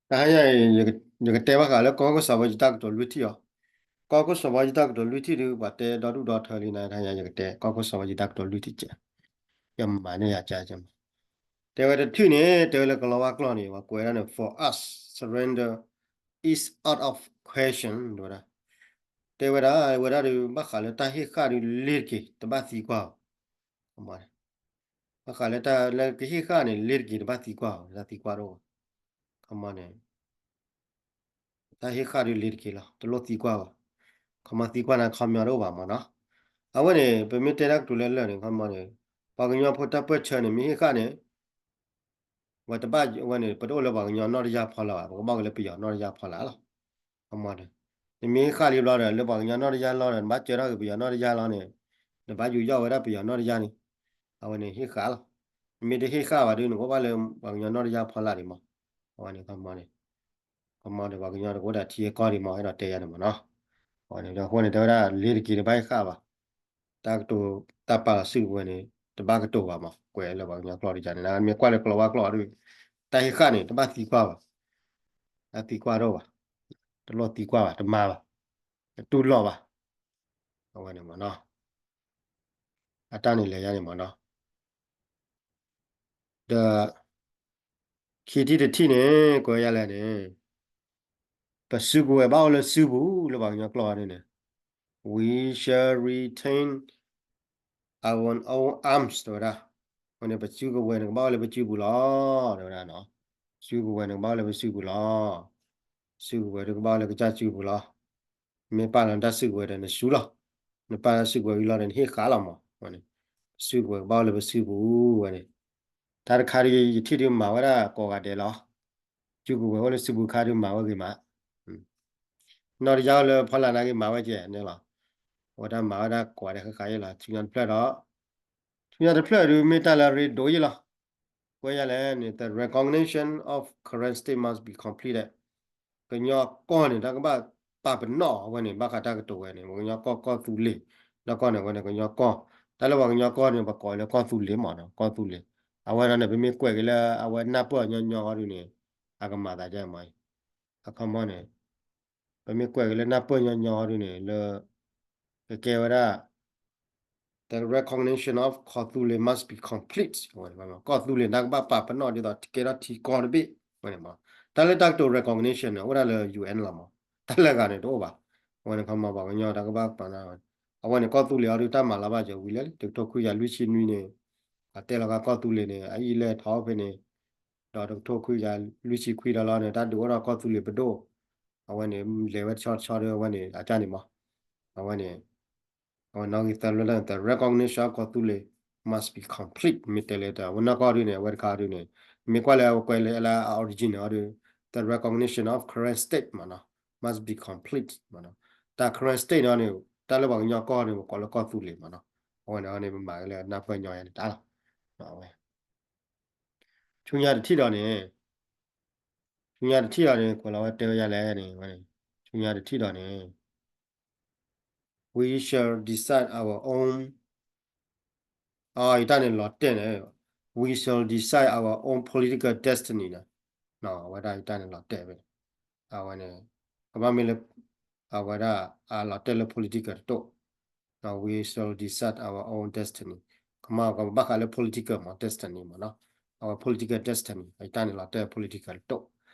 တဟါညါအံၤ ယကတဲဘၣ်ဃးလၢကီၢ်ခိၣ်စီၤဘၣ်ယံၤတၢ်ကတိၤလွံၢ်ထံၣ်အီၤ, ကီၢ်ခိၣ်စီၤဘၣ်ယံၤတၢ်ကတိၤလွံၢ်ထံၣ်ဒုး ပှၤတဲဒီဒူၣ်ဒီထၢလံနၤ, တဟါညါယကတဲ ကီၢ်ခိၣ်စီၤဘၣ်ယံၤတၢ်ကတိၤလွံၢ်ထံၣ်ကဲး, ယမၤန့ၢ်ယၤကဲး, တဲဝဲတထံၣ်န့ၣ် တဲဝဲလၢကလီၤဝါကျိာ်န့ၣ် ပှၤကွဲးဒၣ်န့ၣ် for us, surrender is out of question တဲဝဲဒၣ်, တဲဝဲဒၣ် ဝဲဒၣ်ဒုး ဘၣ်ဃးလၢတၢ်ဟ့ၣ်ဃာ်ဒုးလ့ၤတက့ၤ တဘၣ်သံကွၢ်အီၤ ဘၣ်ဃးလၢတၢ်လၢကဟ့ၣ်ဃာ်န့ၣ် လ့ၤတက့ၤတဘၣ်သံကွၢ်အီၤ, တၢ်သံကွၢ်တအိၣ်ဘၣ်, ခီမီန့ၣ် တၢ်ဟ့ၣ်ဃာ်ဒုးလ့ၤတက့ၤလီၤ, တလိၣ်သံကွၢ်ဘၣ်, ခီမီသံကွၢ်နၤခီမီတအိၣ်ဘၣ်မၢ်နီၤ, အဝဲန့ၣ် ပမ့ၢ်တဲတၢ်ကတိၤလၢလၢာ်န့ၣ် ခီမီန့ၣ် ပှၤကညီဖိတၢ်ပၢၢ်ဆၢန့ၣ် မ့ၢ်ဟ့ၣ်ဃာ်န့ၣ် ဝဲတဘၣ်ဝဲန့ၣ် ပတအိၣ်လၢပှၤကညီနီၢ်တယၢ်ဖီလာ်ဘၣ်, ပကဘၣ်က့ၤလၢပယီၤနီၢ်တယၢ်ဖီလာ်လီၤ. ခီမီန့ၣ် နမ့ၢ်ဟ့ၣ်ဃာ်လံဘျီဒီး လၢပှၤကညီနီၢ်တယၢ်လီၤဒီး နဘၣ်ကၢထီၣ်က့ၤပယီၤနီၢ်တယၢ်လီၤန့ၣ်, နဘၣ်ယူးယီၣ်ဝဲဒၣ်ပယီၤနီၢ်တယၢ်န့ၣ်, အဝဲန့ၣ်ဟ့ၣ်ဃာ်လီၤ. နမ့ၢ်တဟ့ၣ်ဃာ်ဘၣ်ဒုး နကအိၣ်ဘၣ်လၢပှၤကညီနီၢ်တယၢ်ဖီလာ်ဒံးမး, အဝဲန့ၣ် ခီမီန့ၣ် ခီမီန့ၣ် ပှၤကညီတကအိၣ်ဒီးထံအကီၢ်ဒံးမး အဲၣ်ဒိးတဲယၤန့ၣ်မးနီၤ, အဝဲန့ၣ် ဒီးအဃိန့ၣ် တဲဝဲဒၣ်လ့ၤတက့ၤတဘၣ်ဟ့ၣ်ဃာ်ဘၣ် တၢ်ကတိၤတၢ်ပာ်လီၤစုကဝဲၤန့ၣ် တဘၣ်ကတိၤဘၣ်မး, ကွဲးလၢပှၤကညီကျိာ်တယၤန့ၣ် နမ့ၢ်ကွၢ်လၢကလီၤဝါကျိာ်အီၤဒုး တၢ်ဟ့ၣ်ဃာ်န့ၣ် တဘၣ်သံကွၢ်ဘၣ်, တၢ်သံကွၢ်တအိၣ်ဘၣ်, တလိၣ်သံကွၢ်ဘၣ်, တမၤဘၣ်, တတူၢ်လိာ်ဘၣ်, အဝဲန့ၣ်မးနီၤ, အတၢ်န့ၣ်လဲၤယါန့ၣ်မးနီၤ ဒီး ခံထံၣ်တထံၣ်န့ၣ် ကွဲးယါလဲၣ်န့ၣ် ပစုကဝဲၤဘၣ်အိၣ်လၢစုပူၤ လၢပှၤကညီကျိာ်အီၤဒ်န့ၣ် we shall retain our own arms တဲဝဲဒၣ်, အဃိန့ၣ် ပစုကဝဲၤန့ၣ် ကဘၣ်အိၣ်လၢပစုပူၤလီၤ တဲဝဲဒၣ်, စုကဝဲၤန့ၣ် ကဘၣ်အိၣ်လၢပစုပူၤလီၤ, စုကဝဲၤဒုးကဘၣ်အိၣ်လၢကစၢ်စုပူၤလီၤ မ့ၢ်ပာ်လီၤနတၢ်စုကဝဲၤဒီးနစုလီၤ, နပာ်လီၤစုကဝဲၤဝံၤလီၤဒီးနဟ့ၣ်ဃာ်လီၤမး, အဃိန့ၣ် ပစုကဝဲၤကဘၣ်အိၣ်လၢပစုပူၤဝဲန့ၣ်, တၢ်တခါဒုးယထံၣ်ဒုးမၤဝဲဒၣ်ကိးဂၤဒဲးလီၤ, စုကဝဲၤအိၣ်လၢစုပူၤခါဒုးမၤဝဲဂ့ၤမး, နီၢ်တယၢ်အိၣ်လၢဖီလာ်နာ်က့မၤဝဲကဲန့ၣ်လီၤ, အဝဲဒၣ်မၤဝဲဒၣ်ကိးဂၤဒဲးဃၣ်ဃၣ်အံၤလီၤ, ဆူညါတဖျၢၣ်ဒီး ဆူညါတဖျၢၣ်ဒုးမ့ၢ်တၢ်လၢအရ့ဒိၣ်အံၤလီၤ, ကွဲးယါလဲၣ်န့ၣ် the recognition of Karen state must be completed, ကညီကီၢ်န့ၣ် တၢ်ကဘၣ်ပာ်ပနီၣ်အဝဲန့ၣ် ဘၣ်ဃးတၢ်ကတိၤဝဲန့ၣ် ပကညီကီၢ်ကီၢ်သူလ့ၤ, နီၢ်ကီၢ်န့ၣ် အဝဲန့ၣ် ကညီကီၢ်, တၢ်လၢပှၤကညီကီၢ်န့ၣ် ပကိးလၢကီၢ်သူလ့ၤမးနီၤ, ကီၢ်သူလ့ၤ, အဝဲဒၣ်န့ၣ် ပမ့ၢ်ကွဲးက့ၤလၢအဝဲနၢ်ပၢၢ်ညီညီအီၤဒုးန့ၣ် အကမၤသးဒ်မးအံၤ, အခီမီန့ၣ် ပမ့ၢ်ကွဲးက့ၤလၢနၢ်ပၢၢ်ညီညီအီၤဒုးန့ၣ် လၢ ကကဲဝဲဒၣ် the recognition of Kawthoolei must be complete, ကီၢ်သူလ့ၤန့ၣ် ကဘၣ်ပာ်ပနီၣ်ဒ်သိးကဲထီၣ်ထံကီၢ်တဘ့ၣ်ဝဲန့ၣ်မး, တၢ်လၢတၢ်ကတိၤ recognition န့ၣ် အိၣ်ဒၣ်လၢ ယူၣ်အဲၣ် လီၤမး, တၢ်လၢဂၤန့ၣ်တအိၣ်ဘၣ်, အဝဲန့ၣ်ခီမီ ပှၤကညီတၢ်ကဘၣ်ပာ်နီၣ်, အဝဲန့ၣ် ကီၢ်သူလ့ၤအီၤဒုး တၢ်မၤလီၤဘၣ်စၢၤဝံၤလၢ တကထိခွံကယၤလွံၢ်ဆံနွံန့ၣ် အတဲလီၤကီၢ်သူလ့ၤန့ၣ် အအံၤလဲၤထီၣ်ဖဲန့ၣ်, ဒီးတကထိခွံကယၤလွံၢ်ဆံခွံဒီးလီၤန့ၣ် တၢ်ဒုးအိၣ်ထီၣ်ကီၢ်သူလ့ၤပဒိၣ်, အဝဲန့ၣ် လဲၤဝဲတဆီတဆီဒီးအဝဲန့ၣ် အတၢ်န့ၣ်မး, အဝဲန့ၣ် အဝဲနီၣ်ဂံၢ်သၢလၢ the recognition of Kawthoolei must be complete မ့ၢ်တဲလၢတၢ် အဝဲနီၢ်ကီၢ်ဒုးန့ၣ် အဝဲတခါဒုးန့ၣ် မ့ၢ်ကွၢ်လၢအဝဲကွဲးလၢအ original အီၤဒုး the recognition of Karen state မးနီၤ, must be complete မးနီၤ, တၢ် Karen state န့ၣ်န့ၣ် တၢ်လၢပှၤကညီကီၢ်န့ၣ် ပကိးလၢကီၢ်သူလ့ၤမးနီၤ, အဝဲန့ၣ်န့ၣ် ပမၤက့ၤလၢနၢ်ပၢၢ်ညီယါန့ၣ်တၢ်လီၤ, အဝဲ ဆူညါတထံၣ်ဒီးန့ၣ် ဆူညါတထံၣ်ဒီးန့ၣ် ကွဲးလီၤဝဲတဲဝဲယါလဲၣ်န့ၣ် ဆူညါတထံၣ်ဒီးန့ၣ် we shall decide our own, အ ယတၢ်န့ၣ် လီၤတဲာ်န့ၣ် we shall decide our own political destiny န့ၣ်, အဝဲဒၣ်ယတၢ်န့ၣ် လီၤတဲာ်ဝဲန့ၣ်, အဝဲန့ၣ် ကဘၣ်မ့ၢ်လၢ အဝဲဒၣ် အလီၤတဲာ်လၢ political တတိၢ်, we shall decide our own destiny, ကမၤကဘၣ်ဃးလၢ political မး destiny မးနီၤ, အဝဲ political destiny အတၢ်န့ၣ် လီၤတဲာ် political တတိၢ်,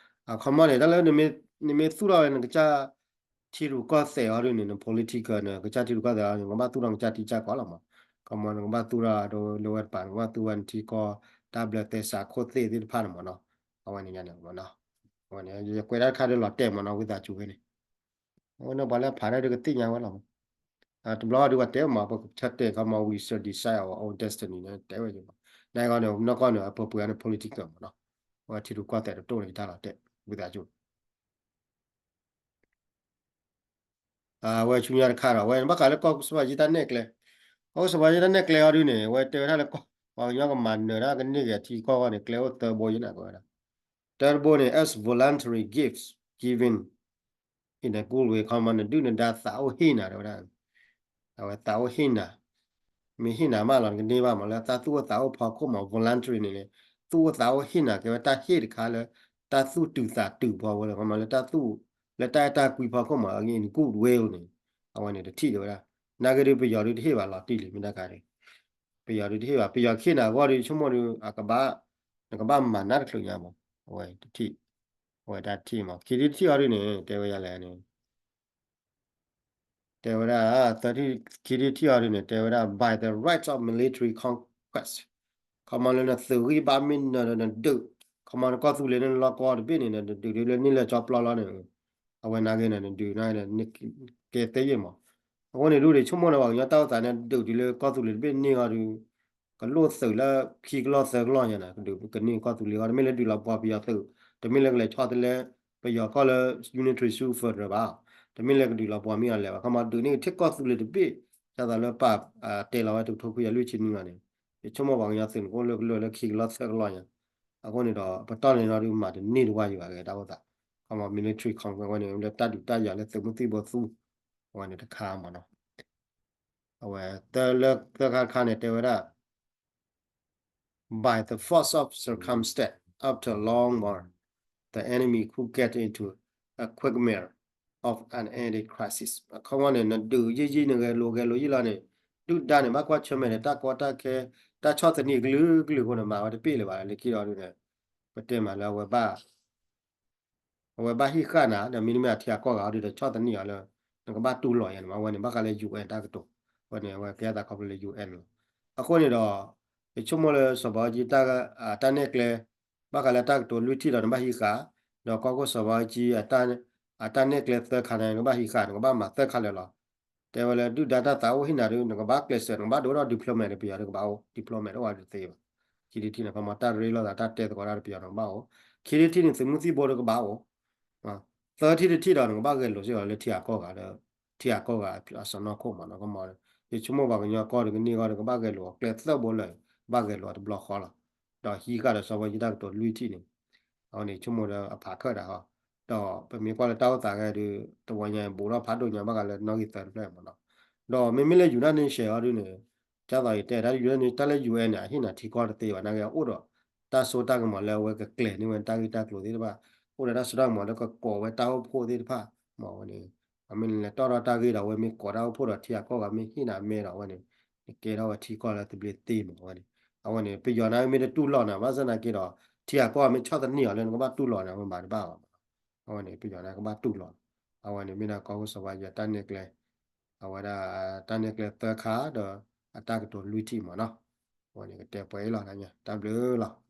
အခီမီန့ၣ် တၢ်လၢ နမ့ၢ်သူၣ်ထီၣ်ဝဲနကစၢ် ထံရူၢ်ကီၢ်သဲးအီၤဒုးန့ၣ် န political န့ၣ် ကစၢ်ထံရူၢ်ကီၢ်သဲးအီၤန့ၣ် နကဘၣ်သူၣ်ထီၣ်နကစၢ်ထံကစၢ်ကီၢ်လီၤမး, ခီမီ နကဘၣ်သူၣ်ထီၣ်ဒ်လၢဝဲတပၤ နကဘၣ်သူၣ်ဝဲနထံကီၢ် တၢ်ဘျၢသဲစးခိၣ်သ့ၣ်သ့ၣ်တဖၣ်န့ၣ်မးနီၤ, အဝဲန့ၣ်ညါန့ၣ်မးနီၤ, အဝဲန့ၣ် ယကွဲးတၢ်တခါဒီးလီၤတဲာ်မးနီၤ ဝံသးစူၤဝဲန့ၣ်, အဝဲန့ၣ်ပှၤလၢဖးတၢ်ဒုးကသ့ၣ်ညါဝဲလီၤ, တဘျီဒုးပှၤတဲမး ပကဆၢတဲာ်ခီမီ we shall decide our own destiny န့ၣ် တဲဝဲမး, နဂီၢ်န့ၣ် နီၢ်ကီၢ်န့ၣ် အပှဲၤပှဲၤန့ၣ် political မးနီၤ, အဝဲထံရူၢ်ကီၢ်သဲးတတိၢ်န့ၣ် ယတၢ်လီၤတဲာ် ဝံသးစူၤ အဝဲဆူညါတခါဒီး အဝဲဘၣ်ဃးလၢကီၢ်ကစၢ်ဘၣ်ယံၤတၢ်နဲၣ်ကျဲ, ကီၢ်ကစၢ်ဘၣ်ယံၤတၢ်နဲၣ်ကျဲအီၤဒုးန့ၣ် အဝဲတဲဝဲဒၣ်လၢ ပှၤကညီကမၤနၢၤတၢ်ကန့ၢ်က့ၤအထံကီၢ်အဂီၢ်န့ၣ် ကျဲအိၣ်သၢဘိယဲၢ်နၤ ကွဲးဝဲဒၣ်, တၢတဘိန့ၣ် as voluntary gifts given in a good way ခီမီ နဒုၣ်နဒါသးအိၣ်ဟ့ၣ်နၤ တဲဝဲဒၣ် အဝဲသးအိၣ်ဟ့ၣ်နၤ, မ့ၢ်ဟ့ၣ်နၤမးလီၤ နကန့ၢ်ဘၣ်မး လၢတၢ်သူၣ်အိၣ်သးအိၣ်ဖီခိၣ်မး voluntary န့ၣ်န့ၣ် သူၣ်အိၣ်သးအိၣ်ဟ့ၣ်နၤ ကဲဝဲတၢ်ဟ့ၣ်တခါလၢ တၢ်သူၣ်တုၤသးတုၤဖီဝဲလၢ ခီမီလၢတၢ်သူၣ် လၢတၢ်အဲၣ်တၢ်ကွံဖီခိၣ်မး in good way န့ၣ် အဝဲန့ၣ်တထံၣ်တဲဝဲဒၣ် နာ်က့ဒုးပယီၤဒုးတဟ့ၣ်ဘၣ်လီၤတံၢ်လံ မ့ၢ်တၢ်ခါန့ၣ် ပယီၤဒုးတဟ့ၣ်ဘၣ် ပယီၤခ့ၣ်နၤအဂီၢ်ဒုး ဆိကမိၣ်ဒုး အကဘၣ် နကဘၣ်မၤနၢ်တချုးညါမး အဝဲတထံၣ် အဝဲတၢ်ထံၣ်မး ခံထံၣ်တထံၣ်အီၤဒုးန့ၣ် တဲဝဲယၤလဲၣ်န့ၣ် တဲဝဲဒၣ် သၢထံၣ် ခံထံၣ်တထံၣ်အီၤဒုးန့ၣ် တဲဝဲဒၣ် by the right of military conquest ခီမီလၢနသုးဂံၢ်ဘါမ့ၢ်နၢၤဒီးနဒုး ခီမီနကီၢ်သူလ့ၤန့ၣ်လီၤကီတဘ့ၣ်န့ၣ် နဒုးဒုးလၢန့ၢ်လၢကၠီပျီလီၤန့ၣ် အဝဲနာ်က့န့ၣ် နဒုးန့ၣ် ကဲသ့ယ့ၢ်မး အဃိန့ၣ်ဒုးန့ၣ် ဆိကမိၣ်န့ၣ် ပှၤကညီတၢ်အိၣ်သးန့ၣ် ဒုးတုၤလၢကီၢ်သူလ့ၤတဘ့ၣ်န့ၢ်အီၤဒုး ကလိၣ်သုးလၢခံကလီၢ်သၢကလီၢ်ညါန့ၣ် ကဒုးကန့ၢ်ကီၢ်သူလ့ၤအဂီၢ် တမ့ၢ်လၢဒုးလီၤပှီၢ်ပယီၤသုး တမ့ၢ်လၢကလဲၤဆီတလဲ ပယီၤကီၢ်လၢ unitary sugar ဘၣ် တမ့ၢ်လၢကဒုးလီၤပှီၢ်မ့ၢ်အီၤလဲၣ်ဘၣ် ခီမီဒုးန့ၢ်ကထံၣ်ကီၢ်သူလ့ၤတဘ့ၣ် ဒ်သိးလၢပာ်တဲလီၤဝဲတကထိခွံကယၤလွံၢ်ဆံနွံလီၤန့ၣ် ယဆိကမိၣ်ပှၤကညီသုးန့ၣ် ကအိၣ်လၢကလၢာ်လၢခံကလီၢ်သၢကလီၢ်ညါ အဃိန့ၣ်ဒီး ပတီၢ်န့ၣ်ဒီးဒုးမၤတန့ၢ်တဝၢ်ယံၤဘၣ်က့ၤတၢ်အိၣ်သး ခီမီ military conquest ဝဲန့ၣ် လၢတၢ်ဒုးတၢ်ယၤလၢသုးမုၢ်သံၣ်ဘိသူ အဝဲန့ၣ်တခါမးနီၤ အဝဲသၢလၢသၢခါတခါန့ၣ် တဲဝဲဒၣ် by the force of circumstance after long war the enemy could get into a quagmire of an endless crisis အခီမီန့ၣ် နဒုးယံာ်ယံာ်န့ၣ် ဂဲၤလိာ်ဂဲၤလိာ်ယံာ်လီၤန့ၣ် ဒုၣ်ဒါန့ၣ် ဘၣ်ကွၢ်ဆၢၣ်မဲာ်ဒီးတၢ်ကီတၢ်ခဲ တၢ်ဆီၣ်သနံးကလုာ်ကလုာ်အဃိန့ၣ် မၤဝဲတပ့ၢ်လၢၤဘၣ်လၢခံဒီးဒုးန့ၣ် ပတဲမးလၢအဝဲဘၣ် အဝဲဘၣ်ဟံးဃာ်နၤ ဒီးမ့တမ့ၢ်အထံအကီၢ်ဂၤအီၤဒုးဒီးဆီၣ်သနံးအီၤလၢ နကဘၣ်တူၢ်လိာ်ယၤန့ၣ်မး အဝဲန့ၣ် ဘၣ်ဃးလၢ ယူၢ်အ့ၣ် တၢ်ကတိၤ အဝဲန့ၣ် အဝဲကဲသးခီဖျိလၢ ယူၢ်အ့ၣ် လီၤ အဃိန့ၣ်ဒီး ယဆိကမိၣ်လၢစီၤဘးအူကၠံ တၢ်နဲၣ်ကျဲ ဘၣ်ဃးလၢတၢ်ကတိၤလွံၢ်ထံၣ်ဒီးနဘၣ်ဟံးဃာ် ဒီးကီၢ်ခိၣ်စီၤဘးအူကၠံ အတၢ်နဲၣ်ကျဲသၢခါန့ၣ် နကဘၣ်ဟံးဃာ် နကဘၣ်မၤသၢခါလၢာ်လီၤ တဲဝဲလၢဒုၣ်ဒါတၢ်သးအိၣ်ဟံၣ်နၤဒုး နကဘၣ်ကျဲးစၢး နကဘၣ်ဒိၣ်ထီၣ် diplomat တပယီၤဒုးကဘၣ်အိၣ် diplomat တအိၣ်ဝဲဒုးသ့ဘၣ် ခံထံၣ်တထံၣ်န့ၣ် ခီမီတၢ်ရ့လိာ်သးတၢ်တဲသကိးတၢ်တပယီၤန့ၣ်ကဘၣ်အိၣ် ခံထံၣ်တထံၣ်န့ၣ် သုးမုၢ်သံၣ်ဘိဒုးကဘၣ်အိၣ် သၢထံၣ်တထံၣ်ဒီး နကဘၣ်ဂဲၤလိာ်စ့ၢ်ကီးလၢထံဂၤကီၢ်ဂၤဒီး ထံဂၤကီၢ်ဂၤအစီၢ်နီၤခိၣ်မးနီၤ ခီမီ ယဆိကမိၣ်ပှၤကညီကီၢ်ဒုးကန့ၢ်အဂီၢ်ဒီး ကဘၣ်ဂဲၤလိာ်အကျဲသၢဘိလၢာ် ဘၣ်ဂဲၤလိာ်အတဘျီဃီလီၤ ဒီးဟံးဃာ်ဒီးစီၤဘးအူကၠံ တၢ်ကတိၤလွံၢ်ထံၣ်န့ၣ် အဝဲန့ၣ် ယဆိကမိၣ်ဒီးအဖးခၢၣ်ဒၣ်ဟီ ဒီးပမ့ၢ်ကွၢ်လၢတၢ်အိၣ်သးဂ့ၤဒုး တဝီညါ ဘူးထီၣ်ဖးဒိၣ်ညါ ဘၣ်ဃးလၢနီၣ်ဂံၢ်သၢတဖျၢၣ်မးနီၤ ဒီးမ့မ့ၢ်လၢ United Nation အီၤဒုးန့ၣ် ကၢ်သိးယတဲတၢ်လၢ United Nation တၢ်လၢ ယူၢ်အ့ၣ် န့ၣ် အဟ့ၣ်နၤထံကီၢ်တသ့ဘၣ် နာ်က့အိၣ်ဒီး တၢ်စိတၢ်ကမီၤလၢအဝဲကကျဲၤန့ၢ်ဝဲတၢ်ဂ့ၢ်တၢ်ကျိၤသ့ၣ်တဖၣ် အိၣ်ဒီးတၢ်စိတၢ်ကမီၤလၢကကိးဝဲတၢ်အိၣ်ဖှိၣ်သ့ၣ်တဖၣ် မ့ၢ်ဝဲန့ၣ် အမ့ၢ်လဲၤတီၣ်ထီၣ်တၢ်ဂ့ၢ်ဒီး အဝဲမ့ၢ်ကိးတၢ်အိၣ်ဖှိၣ်ဒီးထံဂၤကီၢ်ဂၤမ့ၢ်ဟ့ၣ်နၤမဲဒီး အဝဲန့ၣ် နကဲထီၣ်ဝဲထံကီၢ်လၢသဘျ့သ့မး အဝဲန့ၣ် အဝဲန့ၣ် ပယီၤန့ၣ်မ့ၢ်တတူၢ်လိာ်နၤ ဘၣ်ဆၣ်သနာ်က့ဒီး ထံဂၤကီၢ်ဂၤမ့ၢ်ဆီၣ်သနံးအီၤလၢနကဘၣ်တူၢ်လိာ်န့ၣ် အဝဲမၤတဘၣ်ဘၣ်မး အဝဲန့ၣ် ပယီၤန့ၣ်ကဘၣ်တူၢ်လိာ် အဝဲန့ၣ် မ့ၢ်ဒၣ်ကီၢ်ခိၣ်စီၤဘးအူကၠံ တၢ်နဲၣ်ကျဲ အဝဲဒၣ် တၢ်နဲၣ်ကျဲသၢခါဒီး အတၢ်ကတိၤလွံၢ်ထံၣ်မးနီၤ အဝဲန့ၣ်ကတဲပှဲၤအံၤလီၤ တၢ်ဘျုးလီၤ